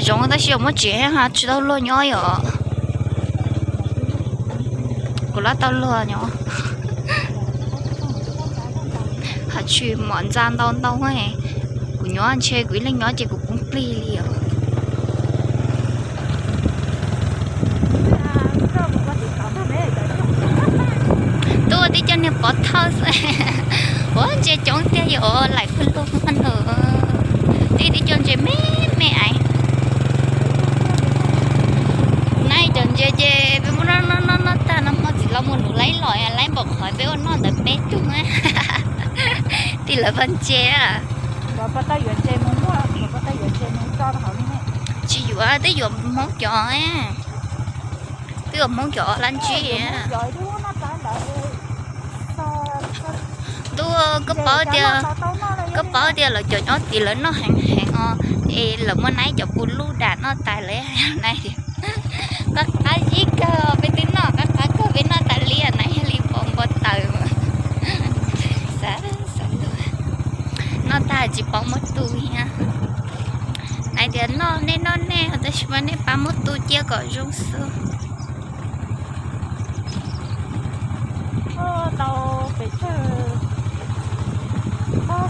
Tsoov tab sis muab tsev ha tsis tau luag nyob yom. Kuv lab tau luag nyob. Ha tsis mom ntxa ntau ntau, kuv nyob ntshe kuv ib leeg nyob ces kuv poob plig li os. Tuaj tib co niag pov thawj xwb. Ua ntses coob tiag yom, laim kuj lug no. Tib tib co ntses me me ais. Nab cov ntses ces peb muab noj noj noj tag no hmo txiv los mus nuv laib los laib npaum qhov peb ua noj ntawd peb tug. Tim lawv pov ntses. Tsis yuav, twb yuav Hmoob cov, twb yuav Hmoob cov lab ntsib. Ntuj, koj paub tias, koj paub tias lawv cov nyob tid lawv noj heev heev os, es lawv muaj nab cov puv luj dam noj tas lawv hais nab tias qab qab zib kawg, peb twb noj qab qab kawg peb noj tas li nab li pom npua taws. Xav xav noj tag tsis paub muab tu thiab. Nab tias noj nej noj nej tab sis mas nej pab muab tu cia kom zoo xwb. Tau pes tsawg,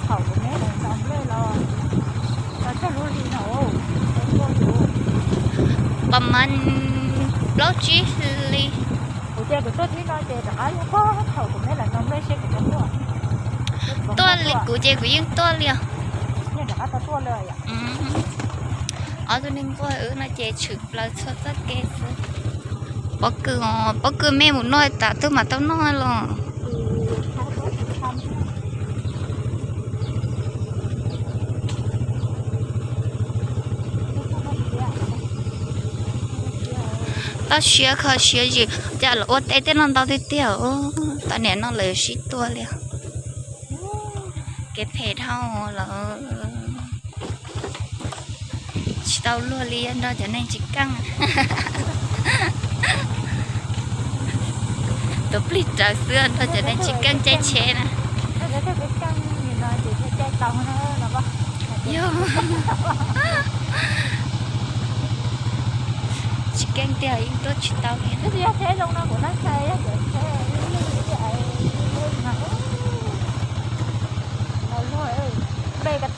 thaum kuv neb los tau nplej los, tau tsawg lub hli no, pab mas plaub tsib hli. Kuv ces kuv tuaj thib no ces rov qab yog thaum kuv neb los tau nplej seb kuv tau tuaj. Tuaj li kuv ces kuv yeej tuaj li os. Yeej rov qab tau tuaj li. Ob tug neeg nquag wb no ces tshwm plaws txhua txoj kev xwb. Pob kws, pob kws me mus noj tas twb mam tau noj los. Toj siab kho siab zim, cas lawv ua teb tej no ntau tiag tiag. Tau niam no lawv sib tua li. Kev phem dhau lawm. Tsis tau luag li, nrog cov neeg tsis keej. Tuav plig raws xwb, nrog cov neeg tsis keej caij tsheb na. Yog tsis keej tiag yeej tuaj tsis tau li. Npe ko